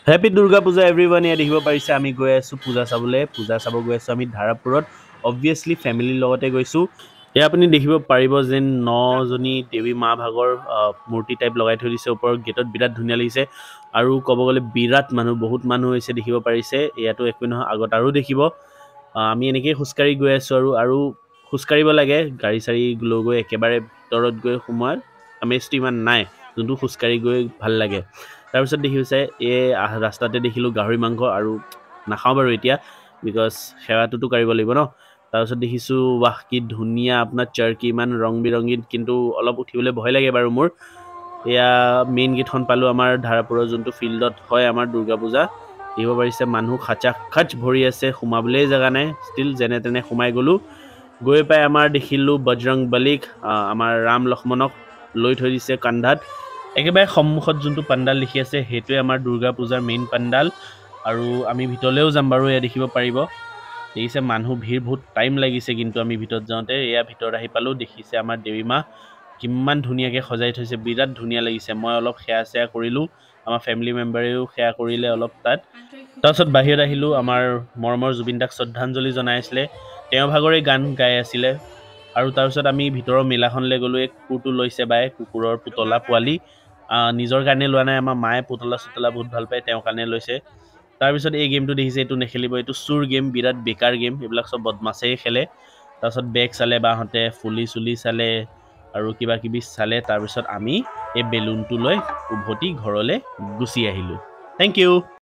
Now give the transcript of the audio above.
Happy Durga Puja everyone. এয়া দেখিব পাৰিছে, আমি গৈ আছোঁ পূজা চাবলৈ। পূজা চাব গৈ আছোঁ আমি ধাৰাপুৰত। অবভিয়াছলি ফেমিলিৰ লগতে গৈছোঁ। এয়া আপুনি দেখিব পাৰিব যে 9জনী দেৱী মা ভাগৰ মূৰ্তি টাইপ লগাই থৈ দিছে ওপৰৰ গেটত, বিৰাট ধুনীয়া লাগিছে। আৰু ক'ব গ'লে বিৰাট মানুহ, বহুত মানুহ হৈছে, দেখিব পাৰিছে। ইয়াতো একো নহয়, আগত আৰু দেখিব। আমি এনেকেই খোজকাঢ়ি গৈ আছোঁ আৰু খোজকাঢ়িব লাগে, গাড়ী চাড়ী লৈ গৈ একেবাৰে ভিতৰত গৈ সোমোৱাৰ আমেজটো ইমান নাই, যোনটো খোজকাঢ়ি গৈ ভাল লাগে। তাৰপিছত দেখিছে, এই ৰাস্তাতে দেখিলোঁ গাহৰি মাংস, আৰু নাখাওঁ বাৰু এতিয়া, because সেৱাটোতো কাঢ়িব লাগিব ন। তাৰপিছত দেখিছোঁ, ৱাহ, কি ধুনীয়া আপোনাৰ চাৰ্কি, ইমান ৰং বিৰঙী, কিন্তু অলপ উঠিবলৈ ভয় লাগে বাৰু মোৰ। এয়া মেইন গেটখন পালোঁ আমাৰ ধাৰাপুৰৰ, যোনটো ফিল্ডত হয় আমাৰ দুৰ্গা পূজা। দেখিব পাৰিছে, মানুহ খাচা খাচ ভৰি আছে, সোমাবলৈয়ে জেগা নাই। ষ্টিল যেনে তেনে সোমাই গ'লোঁ। গৈ পাই আমাৰ দেখিলোঁ বজৰং বলীক, আমাৰ ৰাম লক্ষ্মণক লৈ থৈ দিছে কান্ধাত। একেবাৰে সন্মুখত যোনটো পাণ্ডাল দেখি আছে, সেইটোৱে আমাৰ দুৰ্গা পূজাৰ মেইন পাণ্ডাল। আৰু আমি ভিতৰলৈও যাম বাৰু। এয়া দেখিব পাৰিব, দেখিছে মানুহ ভিৰ, বহুত টাইম লাগিছে কিন্তু আমি ভিতৰত যাওঁতে। এয়া ভিতৰত আহি পালোঁ। দেখিছে, আমাৰ দেৱী মা কিমান ধুনীয়াকৈ সজাই থৈছে, বিৰাট ধুনীয়া লাগিছে। মই অলপ সেৱা চেৱা কৰিলোঁ, আমাৰ ফেমিলি মেম্বাৰেও সেৱা কৰিলে অলপ তাত। তাৰপিছত বাহিৰত আহিলোঁ, আমাৰ মৰমৰ জুবিন দাক শ্ৰদ্ধাঞ্জলি জনাই আছিলে, তেওঁৰ ভাগৰে গান গাই আছিলে। আৰু তাৰপিছত আমি ভিতৰৰ মেলাখনলৈ গ'লোঁ। এই কুকুৰটো লৈছে বায়ে, কুকুৰৰ পুতলা পোৱালি। নিজৰ কাৰণে লোৱা নাই, আমাৰ মায়ে পুতলা চুতলা বহুত ভাল পায়, তেওঁৰ কাৰণে লৈছে। তাৰপিছত এই গেমটো দেখিছে, এইটো নেখেলিব, এইটো চুৰ গেম, বিৰাট বেকাৰ গেম, এইবিলাক চব বদমাছেই খেলে। তাৰপিছত বেগ চালে বাহঁতে, ফুলি চুলি চালে আৰু কিবা কিবি চালে। তাৰপিছত আমি এই বেলুনটো লৈ উভতি ঘৰলৈ গুচি আহিলোঁ। Thank U.